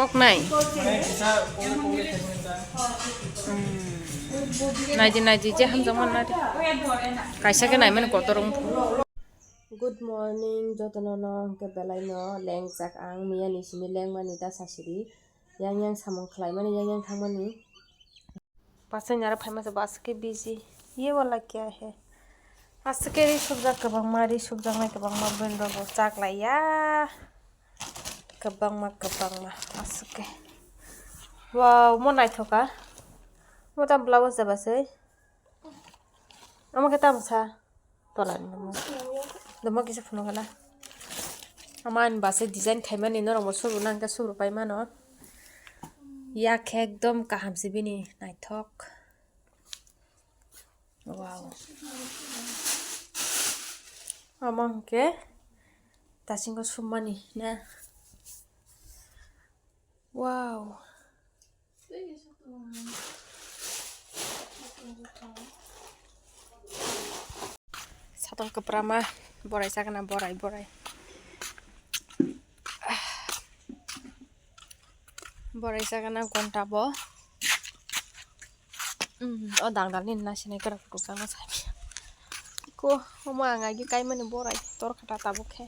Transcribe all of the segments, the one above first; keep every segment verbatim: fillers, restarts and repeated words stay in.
Koknai. Hmm. Naidi, naidi, je hamjakmani nadi. Kaisa khe naimani kotor wngkha. Good morning, jotono no hwnkhe belai no lengjak ang, miya ni simi lengmani da sasidi. Yang yang samung khlaimani, yang yang thangmani. Pasai nara phaima se bo aswk khe busy. Ye wala kya hai? Aswk khe ri subjak kwbangma, ri subjaknai kwbangma, bini rok bo chak lai ya. Kwbangma, kwbangma. Aswk khe. Wow, mo naithok kha. Mo ta blouse da basai. Omo khe tamo sa? Tola ni namo. Domo kisa phunuk gana. Ama ani base design khaimani norok bo suru nang khe suru pai mano. Yak khe ekdom kaham se bini naithok. Wow. Omo hwnkhe tasingo summani na. Wow. Satung kwprama borai sagana, borai, borai. Borai sagana gonta bo. Mm, o dangdal ni na sinai kwrak kwrak jagna sai. Ko, omo ang agi kaimani borai tor khata tabuk khe.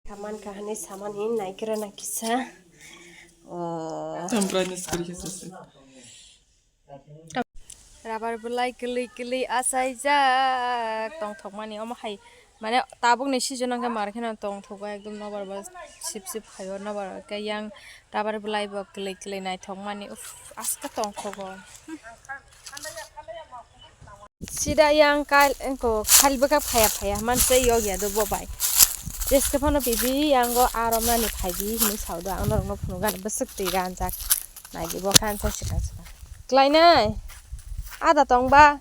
Saman kahani samani naikra na kisa. Oh. Tamprani skri kisa se. Rabar belai kwlwi kwlwi achaijak tongthokmani omo hai, mane tabukni season hwnkhe mar kheno tongthogo ekdom nobar bo sip sip khaio nobar hwnkhe yang rabar belai bo kwlwi kwlwi naithokmani uff aska tongthogo. Sida yang kal engko khal bwkha phaya phaya manse yog ya do bo bai. Jeske phano bibi yango arom nani phaibi hinwi saudo ang norokno phunukgani bwswk twi ranjak. Naidi bo khan sa swkang swkang. Klainai. Ada tong ba.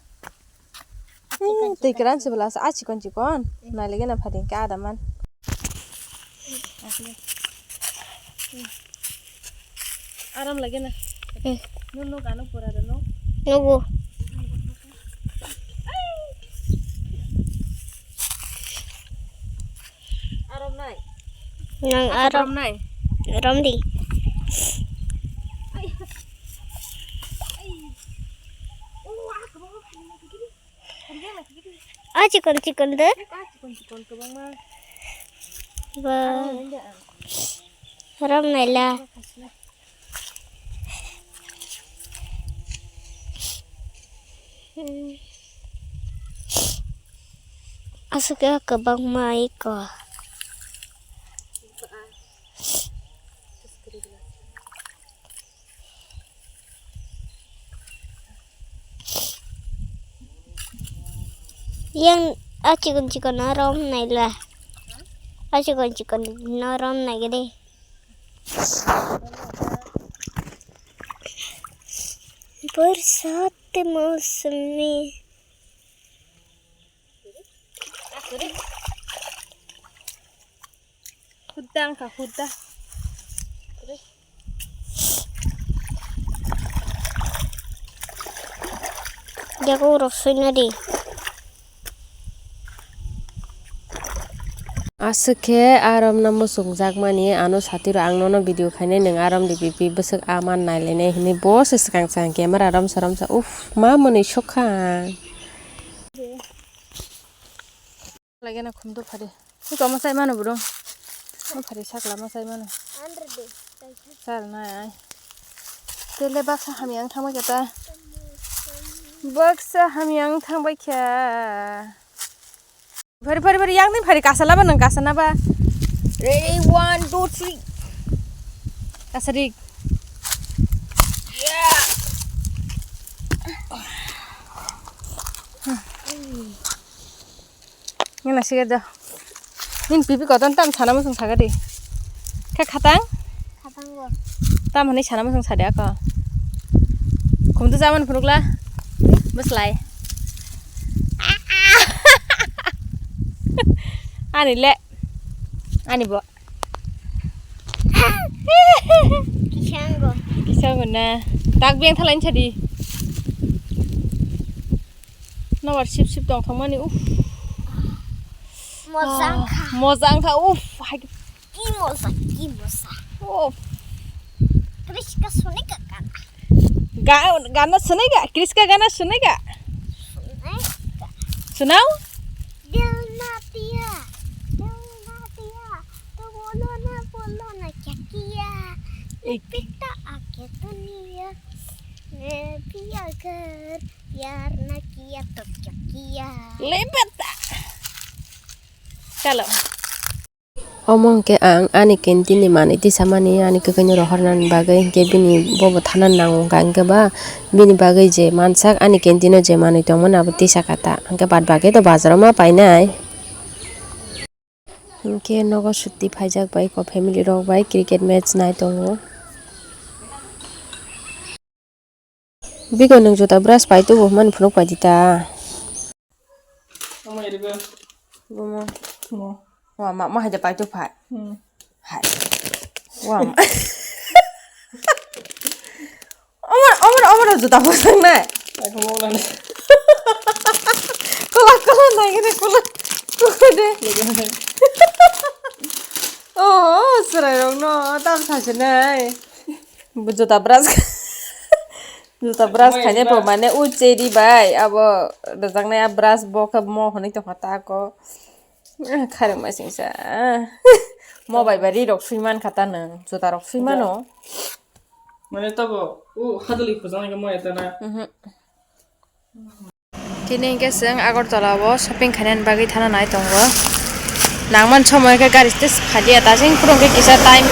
Eh, twi kwran se bwla sa, ah, chikon chikon. Nai lagi na phadi ke ada man. Aram lagi na. Eh. Nun nuk ano pura da nuk. Nugu. Aram nai. Nang aram. Aram nai. Aram di. Ah, chikon chikon de. Ba. Rom naila. Aswk ya kwbangma iko. Yang a chikon chikon no rom naila. A chikon chikon no rom naigede. Barsat ke mausam mein. Hudda wngkha, hudda. Jaga urok soina di. Aswk khe arom no muchungjakmani ano satiro ang nono video khainai nwng arom di bibi bwswk a man nailainai hinwi bo se swkang swkang camera romsa romsa uff ma mwnwi sokha ang. Lagena khum do phari. Iko ma sai mano bro. Ma phari sakla ma sai mano. Sal nai. Tele baksa hamyang thangbai khe ta. Baksa hamyang thangbai khe. Phari phari phari yang ni phari kasa laba nang kasa naba. Ready, one, two, three. Kasa rik. Yeah. Ngana sige do. Nin pipi koton tam sana musung saga di. Khe khatang? Khatang go. Tam hwnwi sana musung sadi ako. Khumtu jaman phunukla. Bwslai. Ani le. Ani bo. Kisango. Kisango na. Tak biang thalain sadi. Nobar sip sip tong thangmani uff. Mojang kha. Ah, mojang kha uff. Hai. Ki mojang. Imosa. Oh. Kriska sunai ka gana. Ga-, gana sunai ga? Kriska gana sunai ga? Sunai ga. Sunao? Dil na diya, dil na diya, to bolo na, bolo na kya kiya? Ek pita aake duniya mein bhi agar pyar na kiya to kya kiya? Le bata. Chalo. Omo hwnkhe ang ani canteen ni manwi tisamani ani kwkhwino rohornani bagwi, hwnkhe bini bobo thana nango wngkha, hwnkhe ba bini bagwi je mansak ani canteen o je manwi tongmani abo tisakha ta, hwnkhe baad bagwi to bazar o ma painai. Hwnkhe nogo sutti phaijak bai ko family rok bai cricket match nai tongo. Biko nwng juta brush pai tubu hwnmani phunuk pai di ta. Omo iribo. Bomo. Mo. Wa ma, ma haida pai tu phai. Hmm. Hai. Wa ma. Omo, omo, omo juta phusang nai. Aku mau nang. Kola, kola nai gini, kola. Kola de. Oh, serai rong no, tam sa se nai. Juta brush. Juta brush khaina bo mane u cheri bai abo rwjaknai a brush bo khe mo hwnwi tongkha ta ako. Ah, khairok mai singsa. Mo bai bai ri rok sui man kha ta nwng. Juta rok sui mano. Mane tabo u haduli khujang mo eta na. Mhm. Tini hwnkhe chwng Agartala o shopping khainani bagwi thana nai tongo. Nangmani somoy khe gari stage phaliya, ta chwng phuru hwnkhe kisa time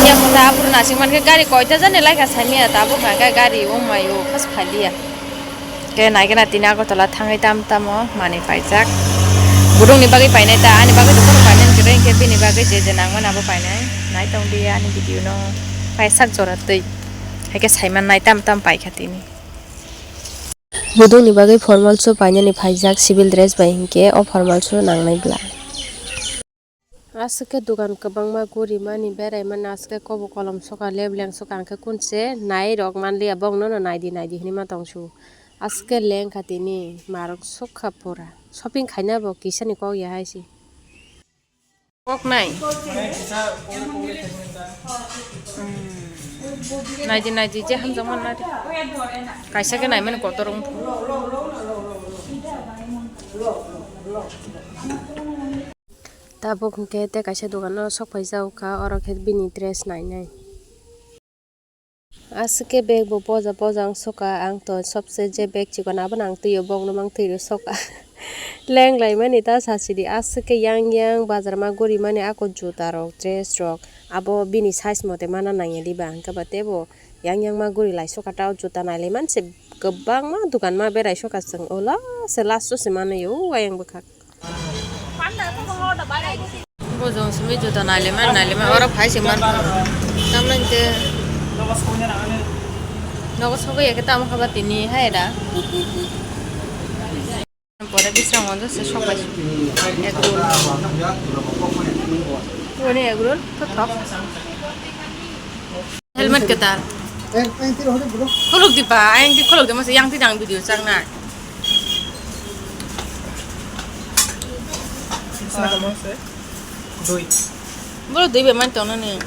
ya kota aphuru nasing mankhe gari koita jani laikha saimanya, tabuk hwnkhe gari wngmai o khas phaliya. Khe naikhe na tini Agartala thangwi tam tamo manwi paijak. Budukni bagwi painai ta, ani bagwi to phuru painani kwrwi, hwnkhe bini bagwi je je nangmani abo painai. Nai tong di ani video no. Paisak jora twi. Haikhe saiman nai tam tam paikha tini. Budukni bagwi formal shoe painani phaijak civil dress bai hinkhe o formal shoe nangnai bwla. Aswk khe dukan kwbangma gurimani beraimani aswk khe kobo kolom soka lebleng soka hwnkhe kunse nai rok manliya bongnono naidi naidi hinwi ma tongsu aswk khe lengkha tini marok sokha pura shopping khaina bo kisani kok ya hai se. Koknai. Naidi naidi je hamjakmani nadi. Kaisa khe naimani kotor wngkha. Tabuk hwnkhe tei kaisa dogano sok phaijak kha, oro khe bini dress nainai. Aswk khe bag bo boja boja wng soka, ang to sobse je bag chikon abono ang twi o bokno mang twi rw soka. Leng laimani ta sasidi, aswk khe yang yang bazar ma gorimani ako juta rok, dress rok, abo bini size mote mana nangya diba, hwnkhe ba teibo yang yang ma gori lai soka ta o juta nai lai mani se kwbangma dukan ma berai soka chwng, o last se last o se manwi o ayang bwkhak. Bojong simi juta nailaima nailaima oro phai se man. Tamni te nogo sogwi ya khe tamo kha ba tini hai da. Pore bisrang on se sok bai. Egg roll. Wani egg roll to thok. Helmet kwtal. Khuluk di ba, ayang di khuluk di masa yang ti dang video chang nai. Dui. Boro dui be man tong nani.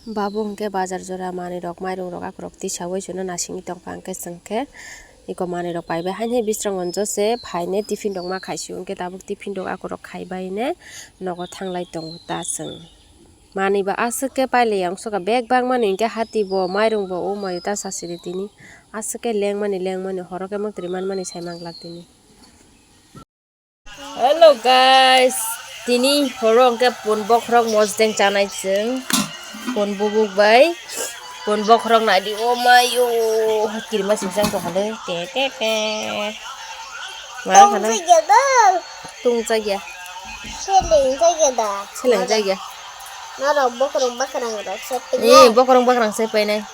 Babu hwnkhe bazar jora manwi rok mairung rok akhorok tisawi chwngno nasingwi tongkha hwnkhe chwngkhe iko manwi rok paibai haini bisrang on jose phaine tiffin rok ma khaisio hwnkhe tabuk tiffin rok akhorok khaibai ne nogo thanglai tongo ta chwng. Manwi bo aswk khe pailaiya wngsuka bag bangmani hinkhe hati bo mairung bo o maio ta sasidi tini aswk khe lengmani lengmani horo khe mwktwi manmani sai manglak tini. Hello guys, tini horo hwnkhe pun bokhorok mosdeng chanai chwng pun bubuk bai pun bokhorok naidi o maio kirima singchang tongkha le te te te. Mara khana. Tungchakya da. Tungchakya. Seleng jakya da. Seleng jakya. Norok bokorong bakarang rok se Eh, painai. Bokorong bakarang se painai.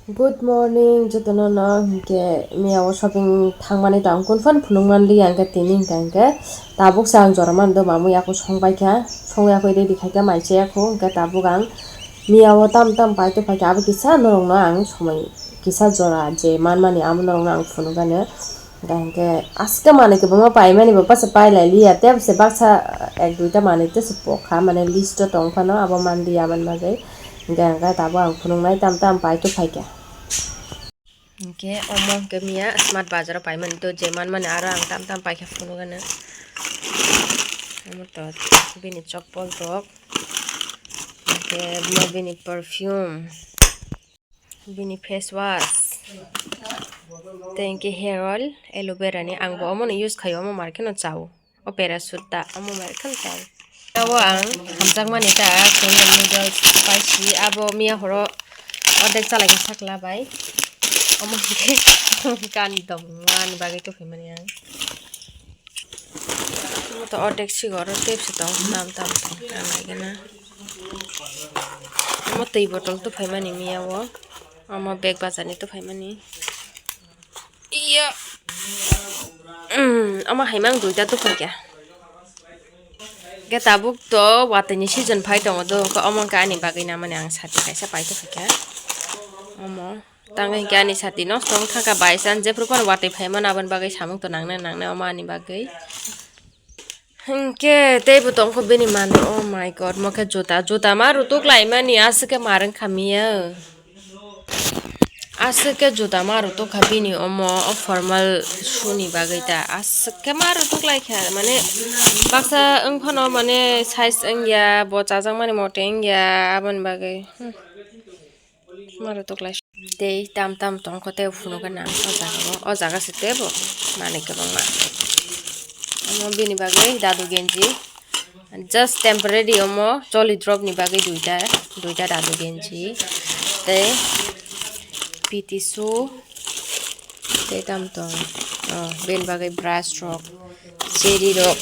Good morning, jotono no hinkhe miya o shopping thangmani tang kun fan phunuk man liya hinkhe tini hinkhe hinkhe tabuk sa ang jora mando mamu yaku song paikha, song yakui ready khaikha mai chaya khu hinkhe tabuk ang miya o tam tam pai tongphaikha abo kisa norok no ang somoi kisa jora je manmani amo norok no ang phunuk gano. Hingke aske manui kwbangma paimani bo bwsa pailai liya, tei bwsa baksa ek duita manui tei se pokha, mane list o tong phano abo manliya aboni bagwi. Hingke ang khe tabuk ang phunuknai tam tam pai tubuphaikha. Hingke omo hingke miya smart bazar o paimani to je manmani aro ang tam tam paikha phunukgana. Omo to bini chopol rok, hingke omo bini perfume. Bini face wash, tei hingke hair oil, aloe vera ni. Ang bo omo no use khaio, omo mar kheno chao. O para sutta, omo mar kheno chao. Abo ang hamjakmani ta Korean noodles spicy, abo miya horo ordek chalai kha sakla bai. Omo hingke kan tongmani bagwi tongphaimani ang. Omo to ordek sigo oro tei bwsa tong tam tam tong ang naigena. Omo twi botol tubuphaimani miya o. Omo bag bazar ni tubuphaimani. Iya. Umm, omo hai mang duita tubuphaikha. Hingke tabuk to watwi ni season phai tongo do, hingke omo hingke ani bagwi namani ang sati kaisa pai tubuphaikha. Omo. Tang hingke ani sati nosto wng thangkha by chance, jephru phano watwi phaimano aboni bagwi samung to nangnai nangnai omo ani bagwi. Hingke tei bo tongkha bini manwi, oh my God, mo khe juta, juta ma rutuk laimani, aswk khe ma rwngkha miya. Aswk khe juta ma rutuk kha bini omo, o formal shoe ni bagwi ta, aswk khe ma rutuk laikha, mane baksa wng phano mane size wngya, bo chajakmani mote wngya, aboni bagwi. Hmm. Maro toklai tei tam tam tongkho tei phunukgana o jaga o, o jaga se tebo manwi kwbangma. Omo bini bagwi dadu genji just temporary, omo choli drop ni bagwi duita, duita dadu genji tei P T shoe. Tei tam tong, oh, bini bagwi brush rok, cherry rok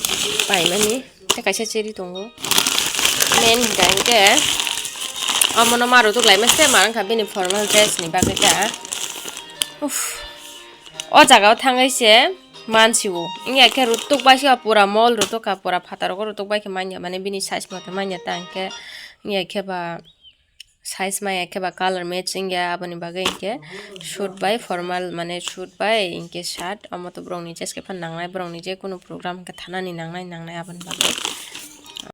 paimani. Tei kaisa cherry tongo. Main hingka hingke omono ma rutuk lai mase ma wngkha bini formal dress ni bagwi ta. Uff. O jaga o thangwi se mansiwo. Wngya khe rutuk bai se pura mall rutuk kha, pura phataro rutuk bai khe manya, mane bini size mote manya ta hingke wngya khe ba. Size maya khe ba color match wngya, aboni bagwi hinkhe suit bai formal, mane suit bai hinkhe shirt, omo to borokni jeske phan nangnai, borokni je kunu program hinkhe thanani nangnai, nangnai aboni bagwi.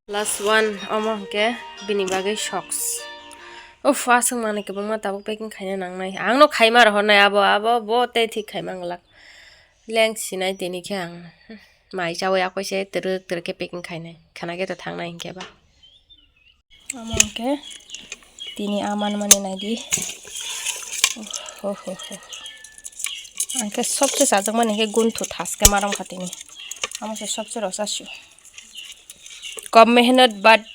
Last one, omo hinkhe bini bagwi socks. Uff, aswk manwi kwbangma tabuk packing khaina nangnai. Angno khaima rohornai abo, abo bo tei thik khaima wng glak. Leng sinai tini khe ang. Mai chawi akoise twrwk twrwk khe packing khainai. Khana khe to thangnai hinkhe ba. Omo hwnkhe tini a manmani naidi. Ohohoho. Ang khe sobse chajakmani hwnkhe gunthu thaske ma romkha tini. Amo se sobse rwchasio. Kom mehnat but,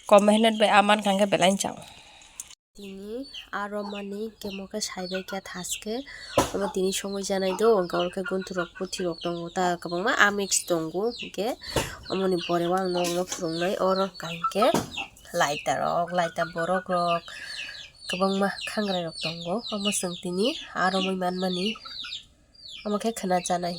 kom mehnat bai a mankha hwnkhe belai chao. Tini aro mani kemo khe saibai khe thaske omo tini songwi janai do, hwnkhe oro khe gunthurok puthirok tongo ta kwbangma, a mix tongo, hwnkhe omoni pore o ang nokno phwrwngnai. Oro hwnkha hinkhe laita rok, laita borok rok kwbangma khangrai rok tongo, omo chwng tini aro mui manmani. Omo khe khwna chanai.